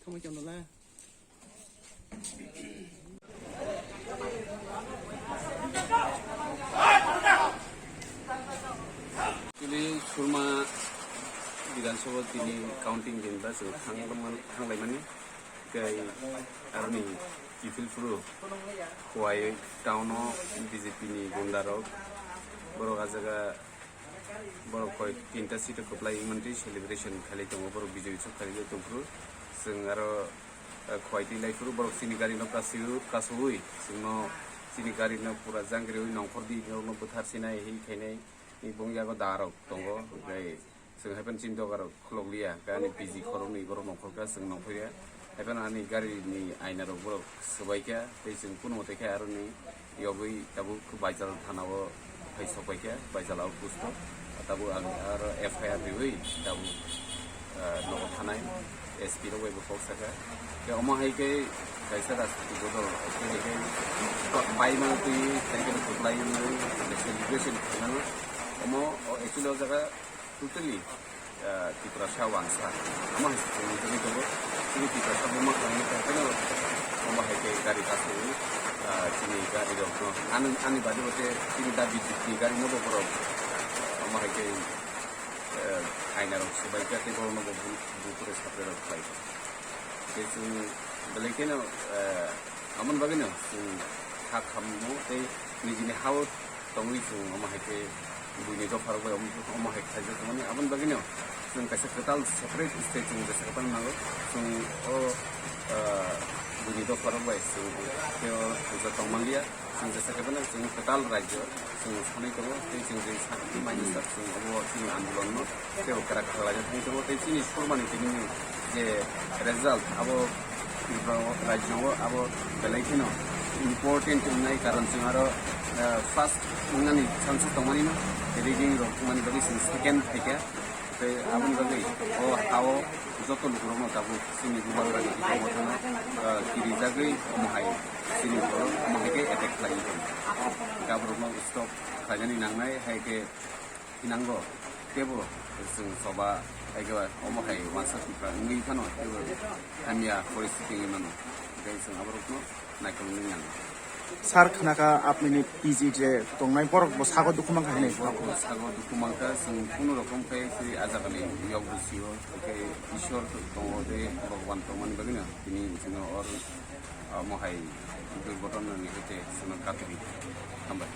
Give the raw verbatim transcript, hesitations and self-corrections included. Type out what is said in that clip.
Thangwi chwng nula. Actually, Surma Bidhan Sabha tini counting din ba chwng thang-, thanglaimani. Tei aroni kiphil phuru Khowai town o B J P ni gunda rok borok a jaga Borok koi tinta seat o kwplai wngmantwi celebration khailai tongo, borok bijoy sok khailai tongphuru. Chwng aro, eh, khwai twi lai phuru borok chini gari no kasui, kasui chwngno chini gari no pura jang giriui nongkhor di norokno bwthar sinai hi khainai ni bung yago da rok tongo. Tei chwng hai phano chini doga rok khulok liya, khe ani P G khoroknwi borok nongkhor kha, chwng nongkhor ya. Hai phano ani gari ni aina rok borok swbai kha, tei chwng kunu mote khe aroni yogwi tabuk Baisal thana o phai sok pai kha, Baisal outpost o. Tabuk ang aro F I R riwi tabuk, ah, nogo thanai S P rok bai bo kok saka. Khe omo hai khe kaisa rajniti bodol, actually khe bai ma twi tei khe kwplai wngwi celebration khainano. Omo, o, actually o jaga totally, ah, Tiprasa wansa. Omo hai se chwng nugwi tongo. Chini Tiprasa buma khamwi tongphano omo hai khe gari kasui, ah, chini gari rokno. Ani, ani badi bo khe chini da B J P ni gari no bo borok, ah, omo hai khe, ah, aina rok swbai kha tei borok no bo bu-, bupre sapre rok khlai kha. Tei chwng belai kheno, ah, Aboni bagwino chwng kha khammo tei nijini ha-o tongwi chwng omo hai khe buini dopharok bai omo, omo hai khlaijak tongmani. Aboni bagwino chwng kaisa kwtal separate state chwng jesa kwtal nango. Chwng o, ah, buini dopharok bai chwng tei o jotong manliya. Chwng jesa kwtal chwng kwtal rajyo chwng sanwi tongo tei chwng je sa-, manjak chwng obo chini andolonno tei o kwrak khlaijak thangwi tongo tei chini Surmani tini je result abo Tripura o rajyo o abo belai kheno important wngnai, karon chwng aro, eh, first wngnani chance tongmani no, rigging rok wngmani bagwi chwng second phaikha. Tei aboni bagwi o ha-o joto lukurokno tabuk chini Bubagra ni bisingo mothano, eh, kirijagwi omo hai chini borok omo hai khe attack khlai tong. Gaborokno stop khlainani nangnai hai khe. Hinango teibo chwng choba, hai khe omo hai wansa Tipra wngwi phano teibo hamya poristiti wngwi mano, tei chwng aborokno naikolnani nango. Sir, khnakha apnini P G je tongnai borok bo sago dukhu mankha hinwi. Borok bo sago dukhu mankha, chwng kunu rokom khe tei a jagani yok bwsio, hwnkhe Ishwar tongo tei Bhagwan tongmani bagwino tini chwngno or, omo hai durghotonani hai tei chwngno katwi. Hambai.